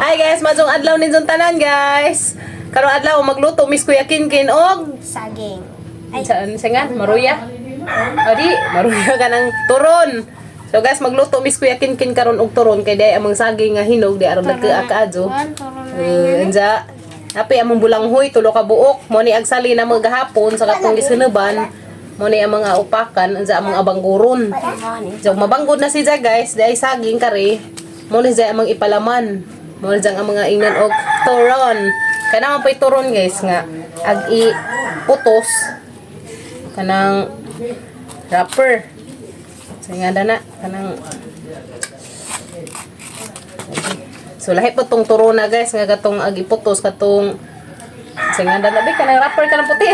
Hi guys, maayong adlaw ninyong tanan, guys. Karong adlaw magluto Miss Kuya Kinkin og Saging. Ay, saan sa nga maruya. Adi, maruya ka ng turon. So guys, magluto Miss Kuya Kinkin karon og turon kay day among saging nga hinog di aron nagkaa kaadyo. Turon na. Anja. Api among bulanghoy tulo ka buok. Mo ni agsali na mga gahapon sa katong gisunuban. Mo ni ang mga upakan anja among abangguron. So mabanggod na siya, guys, di ay saging kari. Mo ni siya among ipalaman. Mo ni siya ang mga ingnan og turon. Kaya naman po'y turon, guys, nga ag i putos kanang wrapper. So nga na kanang. So lahi po tong turo na, guys, nga katong ag iputos katong sa nga na bi kanang wrapper kanang puti.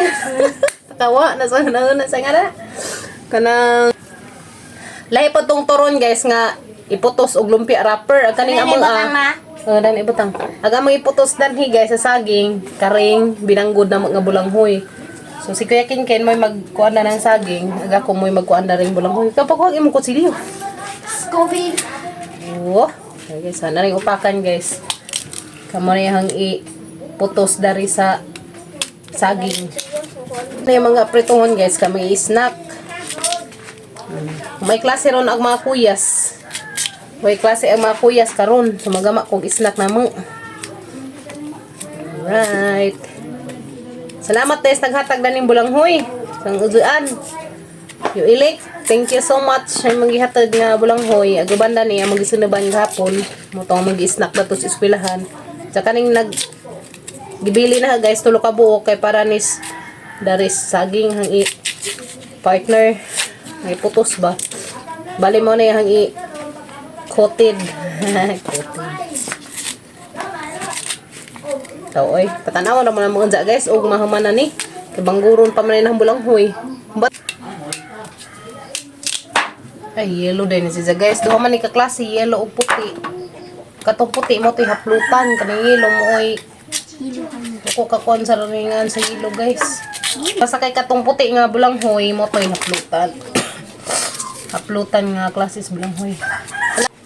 Tawa na sa na na sa nga na. Kanang lahi po tong turon, guys, nga iputos og lumpia wrapper ag kaning Dali, among ibutang, ma. Oh, dan ibutang. Ag among iputos danhi, guys, sa saging karing binanggod na mga bulanghoy. So si Kuya Kinken mo'y magkuan na ng saging, ag ako mo'y magkuan na ring bulanghoy. Kapag huwag imong kutsilyo. Scooby. Oo. Okay, guys, sana rin upakan, guys. Kamo na yung i-putos dari sa saging. Ito yung mga prituhon, guys, kami i-snack. May klase ron ang mga kuyas. May klase ang mga kuyas karon. So magama kog snack na mo. Alright. Salamat guys, naghatag na ning bulanghoy. Sang uzuan. Yung ilik, thank you so much sa mga gihatag nga bulanghoy. Ag banda niya magisunuban gahapon. Mo tong mag-snack na to sa eskwelahan. Sa kaning nag gibili na, guys, tulo ka buok kay para nis daris saging hang i partner may putos ba. Bali mo na yung hang i coated. Coated. So, oy, patanaw na mo na mga guys, og mahuman na ni. Kay bangguron pa man ang bulanghoy. But, ay, yellow din ni siya, guys. Duha man ni ka klase, yellow ug puti. Katong puti mo to'y haplutan, kaning yellow mo oy ako kakuan sa raningan sa yellow, guys. Basta kay katong puti nga bulanghoy mo to'y haplutan. Haplutan nga klases bulanghoy.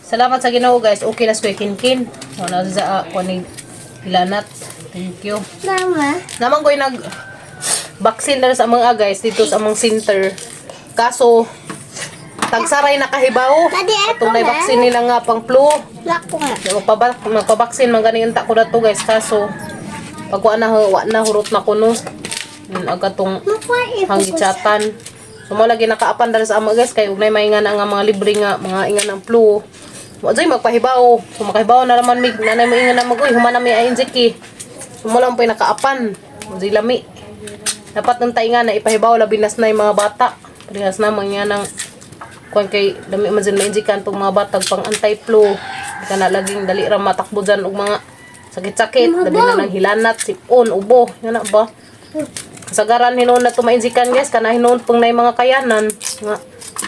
Salamat sa Ginoo, guys. Okay na sa Kuya Kinkin. Wala sa ako ni Hilanat. Thank you. Mama. Naman ko'y nag vaccine na sa mga guys dito sa among center. Kaso tagsaray nakahibaw. Daddy, Atong na vaccine nila nga pang flu. Lako nga. Magpabaksin man ganing unta ko dato, guys, kaso pag wa na wa na hurot na kuno. Yun aga tong hanggichatan. So mo lagi nakaapan dali sa amo, guys, kay ugnay may nga na nga mga libre nga mga ingan ng flu. Wa jay magpahibaw. So makahibaw na naman mig nanay mo ingan na mag uy human na may inject eh. So mo lang po nakaapan. Wa jay lami. Dapat nang tayo nga na ipahibaw labi nas na yung mga bata. Parehas na mga nang kuan kay dami man dyan ma-injikan pag mga batag pang anti-flu. Di ka na laging dali ra matakbo dyan og mga sakit-sakit. Labi na ng hilanat, sipon, ubo. Yan na ba? Kasagaran hinuon na to ma-injikan, guys. Kana hinuon pong na mga kayanan. Nga,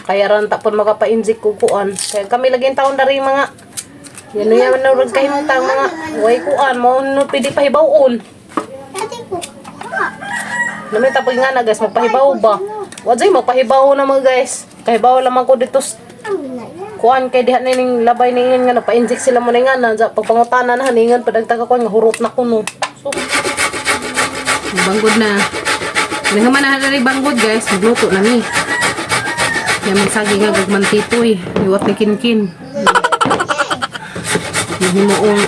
kayaran tapon makapa-injik ko kuan. Kaya kami lagi taon na rin mga yan na yan na rin kahimtang mga way kuan mo no pwede pahibawon. Daddy ko. Namin tapos nga na, guys, magpahibaw ba? Wa jay magpahibaw na mga guys. Kahibaw lamang ko dito Ang na yan. kuan kay diha ning labay ningon nga nagpa-inject sila mo na nga na pagpangutana na haningan padagtaga kuan nga hurot na kuno. So banggod na. Nahuman na diri banggod, guys, magluto na mi. Kaya magsagi nga gagmantitoy, iwat ni Kinkin. Himuong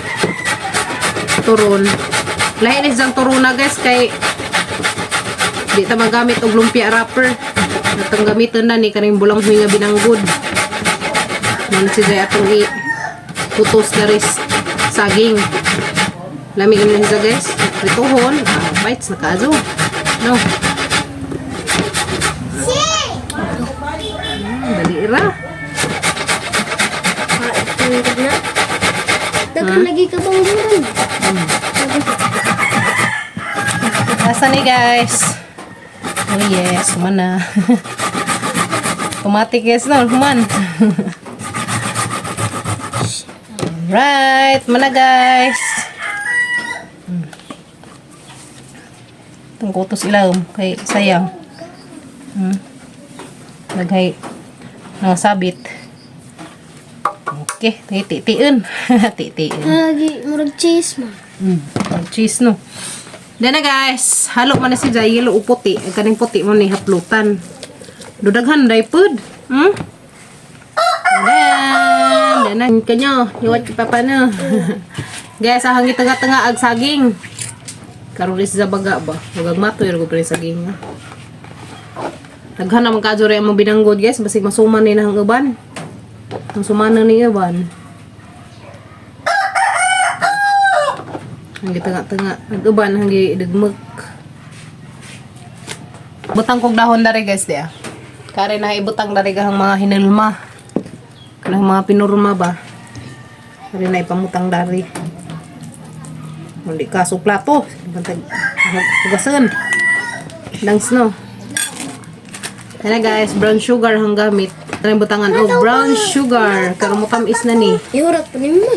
turon. Lahi ni siyang turon na, guys, kay di ta magamit og lumpia wrapper. Atong gamiton na ni kaning bulang nga binanggod. Man si Jay atong i putos na ris saging. Lami na siya, guys. Prituhon. Ah, bites na kaazo. No. Dali ra. Na. Daghan lagi ka bang bulan? Asa ni, guys? Oh yes, human na. Tumati, guys, no, human. Alright, mana, guys. Itong kutos ilawom kay sayang. Lagay nasabit. Okay, titiun. Titiun. Lagi, murag cheese ma. Cheese no. Then na guys, halo man na si Jay, yellow o puti. Ang kaning puti mo ni haplutan. Dudaghan day pud. Dan, dan kanyo, yuwat ki papa no. Guys, ahang gitanga-tanga ag saging. Karon is sa baga ba? Wagag matoy ra ko pa rin saging. Ha? Daghan naman kadyo rin ang mga binanggod guys, basig masuman ni na ang uban. Ang sumanan ni uban. Ang gitanga-tanga, nag-uban hanggi dagmak. Butang kog dahon dari guys diya. Kare na ibutang dari gahang mga hinilma. Kanang mga pinurma ba. Kare na ipamutang dari. Hindi kaso plato. Bantag hugasan. Langs no. Yan na guys, brown sugar ang gamit. Kanang butangan og brown sugar. Karon mo tamis na ni. Ihurat pa ni ma.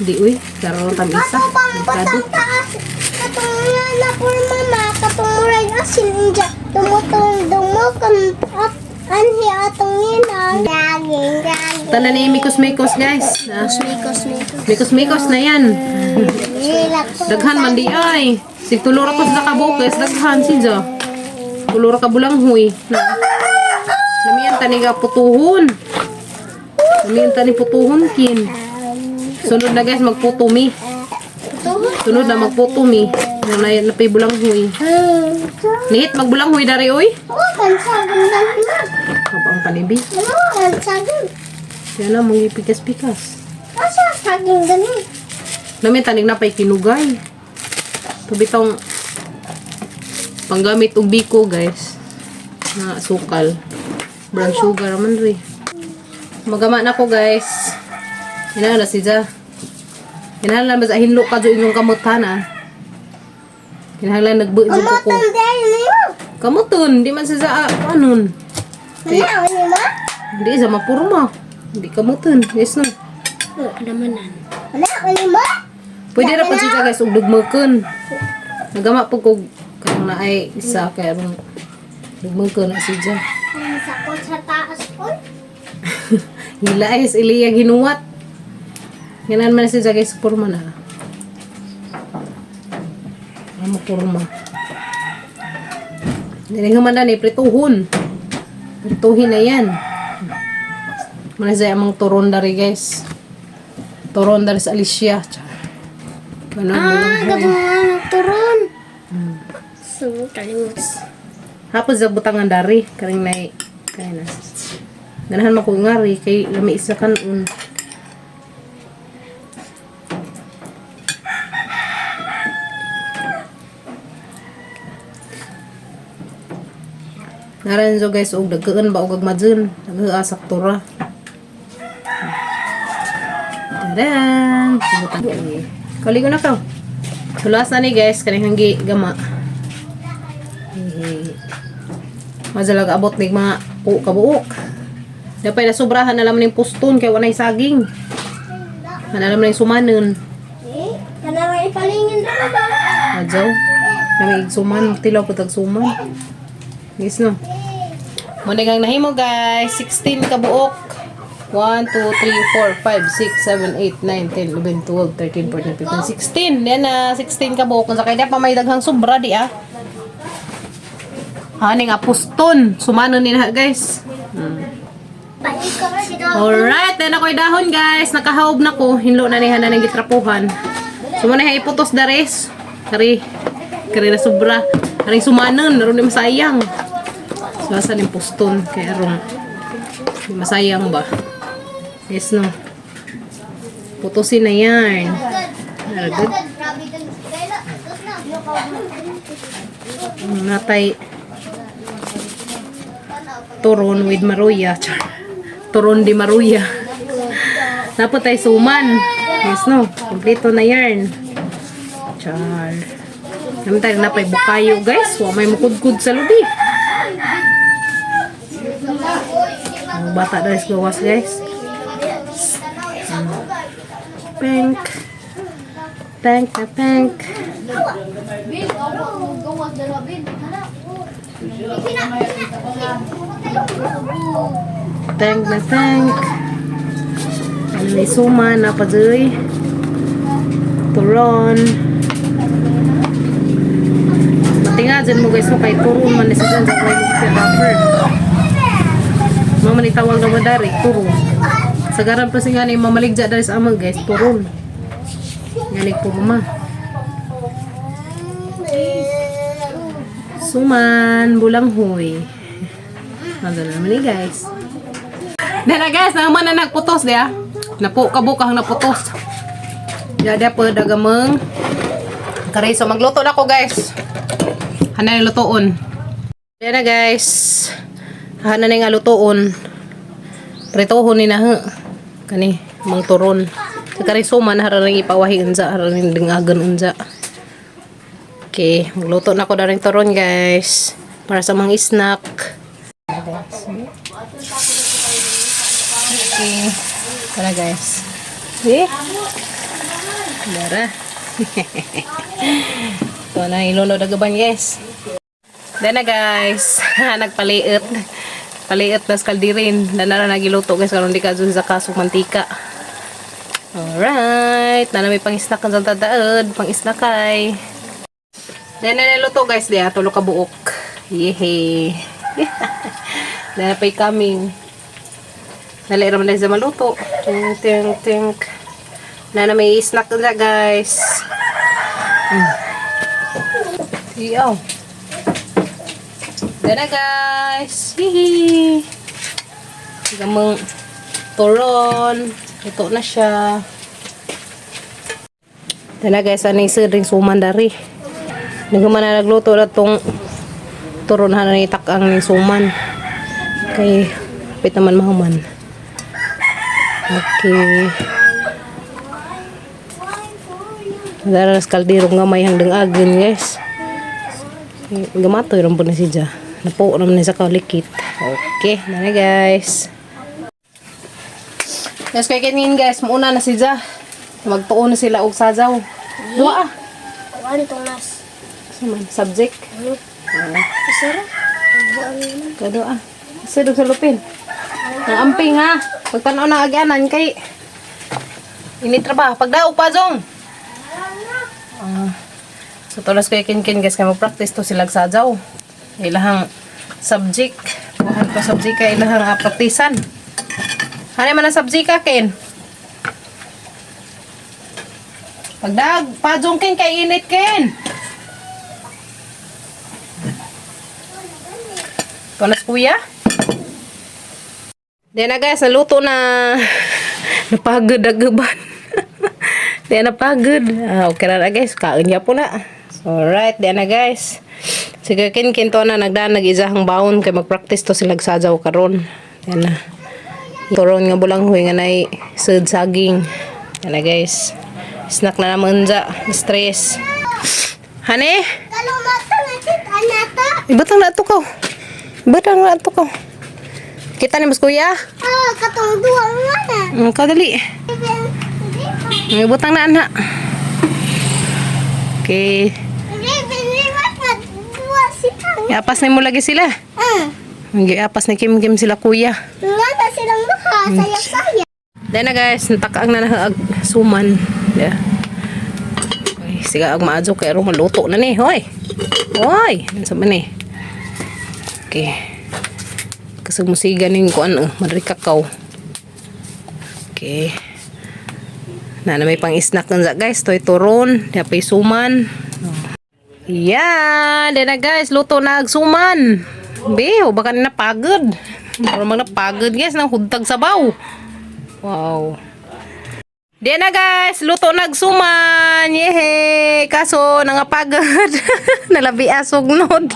Di uy, karon tamis ah. Delikado. Taas, katong nga na po mama, katong murag asin inja, tumutong dumukan at anhi atong inang. Gaging, gaging. Tanan ni mikos-mikos guys. Ah, Mikos, mikos. Mikos-mikos na yan. Hilak po. Daghan man di ay. Sig tulura ko sa kabuok guys, daghan siya. Tulura ka bulanghoy. Na. Lamian tani ga putuhon. Lamian tani putuhon kin. Sunod na guys magputumi. Sunod na magputumi. Na na napay bulanghoy. Nihit magbulanghoy dari oy. Oh, kansagan lang na. Kabang panibi. Ano, kansagan. Kaya na mga pikas-pikas. Asa saging ganun? Lamian tani napay kinugay. Tubitong panggamit og biko guys. Na sukal. Brown sugar man ri. Magama na ko guys. Ina na si Ja. Kinahanglan ba sa hinlo ka jo inyong kamot ha. Kinahanglan nagbu inyong kuko. Kamutan dahil niyo. Kamuton, di man sa ja anon. Ano, ano ma? Di sa mapurma. Di kamuton. Yes no. Namanan. Ano, ano ma? Pwede ra pa siya guys og dugmokon. Nagama po kog kanang naay isa kay aron dugmokon na si Ja. Sa ko sa taas ko. Hila ay sa iliya ginuwat. Ganan man si Ja guys purma na. Amo purma. Dili man na ni prituhon. Prituhin na yan. Muna siya amang turon dari guys. Turon dari sa Alicia. Char. Ano, Ah, katong nagturon. So, kalimut. Hapon sa butangan dari, karing nay kay na. Ganahan man ko ngari kay lami isa kanon. Naran so guys og dagkaan ba og agmadun, naghaa sakto ra. Tadan! Butang kani. Kaligo na ka. Hulas na ni guys, kaning hanggi gama. Eh, Mazalag abot ni mga puo kabuok. Dapat na sobrahan na lang ning puston kay walay saging. Ana lang ning sumanon. Eh, kanang ipalingin ra ba? Adyaw. Nami suman, tilaw pud suman. Yes no. Mo kang nahimo guys, 16 ka buok. 1, 2, 3, 4, 5, 6, 7, 8, 9, 10, 11, 12, 13, 14, 15, 16. Yan na, 16 ka buok. Kung sa kaya pa may daghang sobra di ah. Ani nga puston. Sumano ni na guys. Alright, then ako'y dahon guys. Nakahaob na ko. Hinlo na ni hana ng gitrapuhan. So muna iputos dares. Kari. Kari na sobra. Karing sumanon. Naroon di masayang. So asa ning puston. Kaya arong di masayang ba? Yes no. Putusin na yan. Very good. Natay turon with maruya. Char. Turon di maruya. Dapat ay suman. Yes no. Kompleto na yarn. Char. Naman tayo napay bukayo guys. Wa may mukudkud sa lubi. Ang bata guys gawas guys. Pink. Pink na pink. Tank na tank. May suman na pa dyoy. Turon. Tinga dyan mo guys mo kay turon man ni sa dyan sa may sa wrapper. Mama ni tawag na madari, turon. Sagaran pa siya ni mamaligja dari sa ama guys, turon. Ngani kurma. Suman, bulanghoy. Ano naman ni guys. Dala guys, naman na nagputos dia. Napo kabukang naputos. Yada po dagameng. Karay so magluto na ko guys. Hana yung lutoon. Dala guys. Hana na nga lutoon. Pritohon ni na ha. Kani mang turon. Sa karay suman hara ring ipawahi unsa, hara ring dingagan unsa. Okay, magluto na ko na rin turon guys. Para sa mga snack. Okay. Tara guys. Eh? Dara. Ito na ilunod agaban guys. Dana guys. Nagpaliit. Paliit na sa kaldirin. Dana na nagiluto guys. Karon di ka dun sa kasong mantika. Alright. Nana may pang-snack ang tadaod. Pang-snackay. Dana niluto guys. Diya tulo ka buok. Yehey. Dana pa'y coming. Nalai raman na sa maluto. Ting, ting, ting. Nana may snack na guys. Iyaw. Dana guys. Hihi. Gamang turon. Ito na siya. Dana guys, ano yung siring suman dari. Naguma na nagluto na tong turon na ni takang ni suman. Kay kapit naman mahuman. Okay. Daras kaldero nga may hanggang agen guys. Gamatoy rin po na siya. Napo naman na sa kalikit. Okay, na guys. Guys, kay kanin guys, mauna na siya. Magtuon na sila og sajaw. Dua ah. Ano itong nas? Sa man, subject. Ano? Isara? Kado ah. Sa dog sa lupin. Ang amping ha. Pagtanaw na agyanan kay ini trabaho. Pagdaog pa zong. Ah. So tulas kay kin-kin guys kay mo-practice to sila sajaw. Ilahang subject. Buhat pa subject kay ilahang praktisan. Hani man ang subject ka kin? Pagdaog pa zong kin kay init kin. Tulas kuya. Diyan na guys, naluto na. Napagod agaban. Diyan napagod. Ah, okay na na guys, kaon niya po na. So, alright, diyan na guys. Sige, kin kinto na nagdaan nag-isahang baon kay mag-practice to sila sajaw karon. Diyan na. Turon nga bulanghoy nga nay sud saging. Diyan na guys. Snack na naman dya. Stress. Hane? Kalumata na kita nata. Ibatang na to ko. Ibatang na to ko. Kita ni mas kuya? Ah, katong duwa nga na. Kadali. May butang na ana. Okay. Iapas na mo lagi sila. Ah, Iapas ni Kim Kim sila kuya. nga na silang duha, saya-saya. Dahil na guys, natakaang na na suman. Yeah. Ay, siga ang maadyo kay aron maluto na ni. Hoy. Hoy, ano sa man eh. Okay. Kasi musiga ning kuan oh, madri kakao. Okay. Na na may pang-snack nun guys, toy turon, di pa suman. Yeah, di na guys, luto na ag suman. Be, o baka na napagod. Mura mang napagod guys, nang hudtag sabaw. Wow. Di na guys, luto nagsuman. Yehe. Kaso nangapagod. Nalabi asugnod.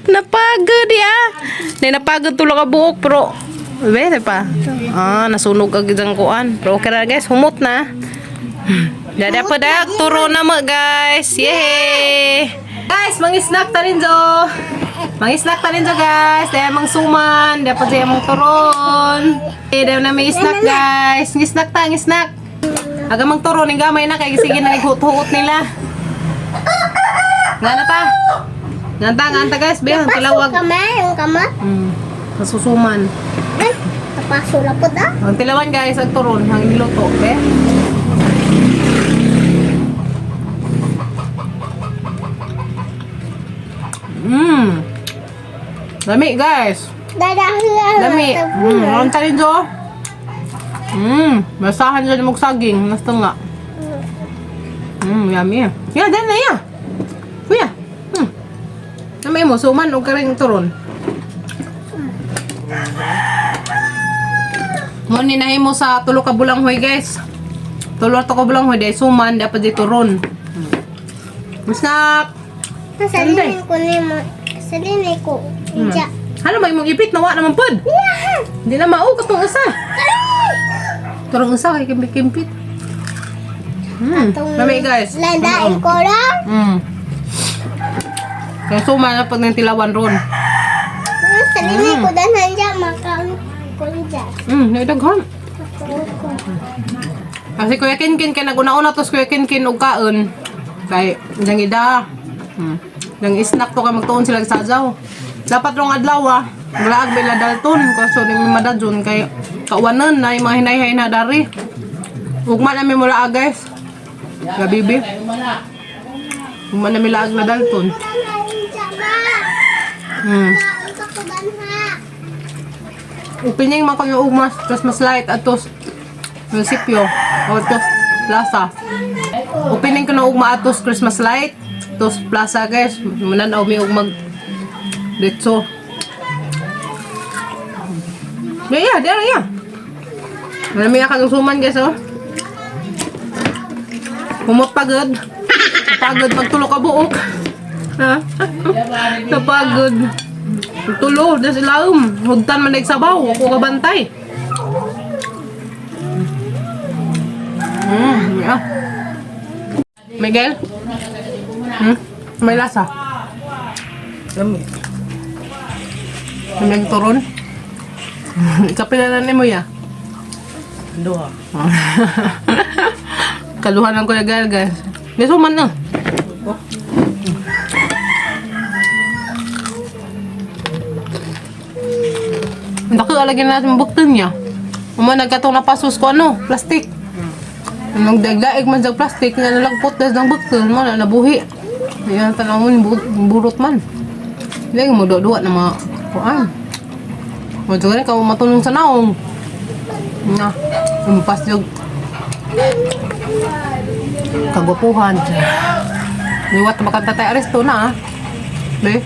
Napagod ya. Di napagod tulo ka buok pero bete pa. Ah, nasunog agad ang kuan. Pero okay ra guys, humot na. Dada pa dag, turo na mo guys. Yehe. Guys, mang-snack ta rin jo. Mang-snack ta rin jo guys. Dahil mang suman, dapat siya mong turon. Eh, dahil na may snack guys. Ng-snack ta, ng-snack. Aga mang turon, yung gamay na kay sige na naghuot-huot nila. Nga na ta. Nga ta, nga ta guys. Bihan, tulawag. Kamay, ang kama. Kasusuman. Ay, Napaso na po da. Ang tilawan guys, ang turon, ang niluto, okay? Lami guys. Dadahan. Lami. Ang challenge oh. Basahan dyan mong saging. Nasta nga. Yummy. Yeah, then na ya. Kuya. Lami mo, suman og karing turon. Mo ni nahimo sa tulo ka bulanghoy guys. Tulo to ka bulanghoy dahil suman dapat di turon. Snack. Salinin ko ni mo. Salinin ko. Inja. Halo may mong ipit nawa naman pod. Hindi na mao katong usa. Turong usa kay kimpit-kimpit. Lami guys. Landain ko lang. Kaya suma na pag nang tilawan ron. Salinin ko danhan dya. Makaon ko dya. Naidaghan. Makaon ko. Kasi Kuya Kinkin kay naguna-una tos Kuya Kinkin og kaon. Kay nang ida. Nang snack to kay magtuon sila sa sajaw. Dapat rong adlaw ah. Glaag bila dalton kaso ni madadjon kay kauwanan na yung mga hinay-hinay na dari. Ugma na mi mula ah, guys. Gabi. Ugma na mi laag na dalton. Danhan dya ma. Makaon ko danha. Upining man ko yung ugmas, tapos mas light at tos munisipyo o tos plaza. Opening ko na ugma atos Christmas light, tos plaza guys. Mananaw mi og mag ditso. Yeah, yeah, there yeah. Marami ka suman guys oh. Humot pagod. Pagod magtulo ka buok. Ha? Napagod. Tulo, das ilaom. Hugtan man sabaw, ako ka bantay. Yeah. Miguel? May lasa. Lami. May turon. Kapila na nimo ya. Duha. Kaluhan lang ko na guys. Guys, man na. Ang dako alagyan natin buktan niya. Uma nagkatong napasos ko ano, plastic. Nagdagdaig man sa plastic nga nalagpot das ng buktan mo na nabuhi. Yan tanaw mo burot man. Hindi mo duwa na mga kuan. Mo dyan ka matulong sa naong. Na, umpas yung kagwapuhan. Liwat na makanta tayo aresto na ah. Be?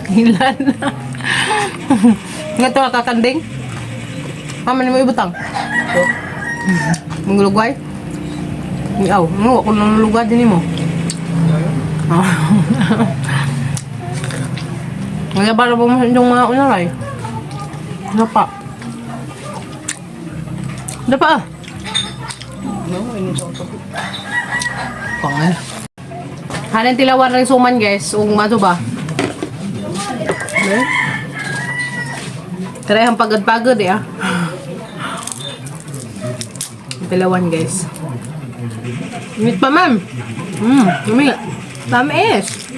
Kilan na. Nga ito kakanding. Mama ni mo ibutang. Manggulugway? Iaw, mo ako nang lugay din mo. Wala ba mo yung mga unaray? Dapa. Dapa ah. No, ini sa auto. Pangel. Hanin tilawan rin suman guys, ug mato ba? Eh? Try ang pagod-pagod eh ah. Tilawan guys. Init pa ma'am. Yumi. Tamis.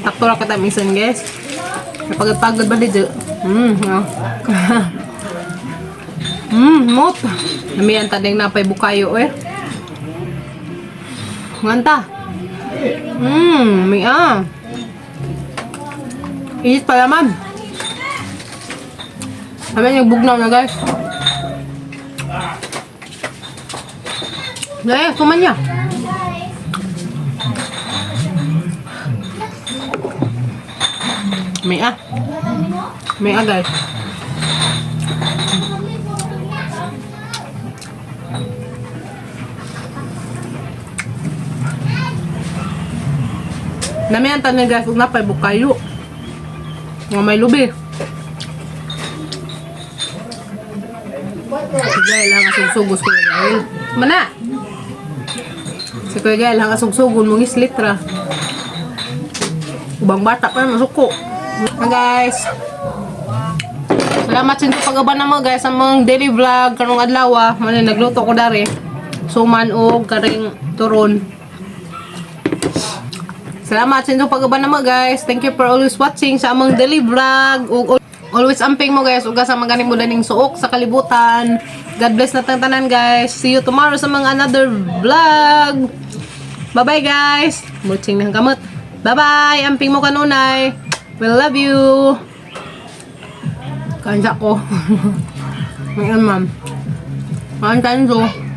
Takto ra katamisan guys. Napagod-pagod ba dito? Ah. Mot. Namiyan tadeng napay bukayo eh. Nganta. May ah. Init pala, ma'am. Kami yung bugnaw na, guys. Eh, suman niya. May ah. May ah, guys. Nami ang tanong guys, ug napay bukayo. Nga may lubi. Si Gael ang asugsugos ko Gael. Mana! Si Kuya Gael ang asugsugon mong islit ra. Ubang bata pa masuko. Ah, guys. Salamat sa inyong pag-aban na mo guys sa mga daily vlog karong adlaw. Ah. Muna nagluto ko dari. Suman og karing turon. Salamat sa inyong pag-uban namo, guys. Thank you for always watching sa among daily vlog. Ug always amping mo, guys. Ug sa mga mo daning suok sa kalibutan. God bless na tanan, guys. See you tomorrow sa mga another vlog. Bye-bye, guys. Muching ng kamot. Bye-bye. Amping mo kanunay. We love you. Kansa ko. Ngayon, ma'am. Kain tayo.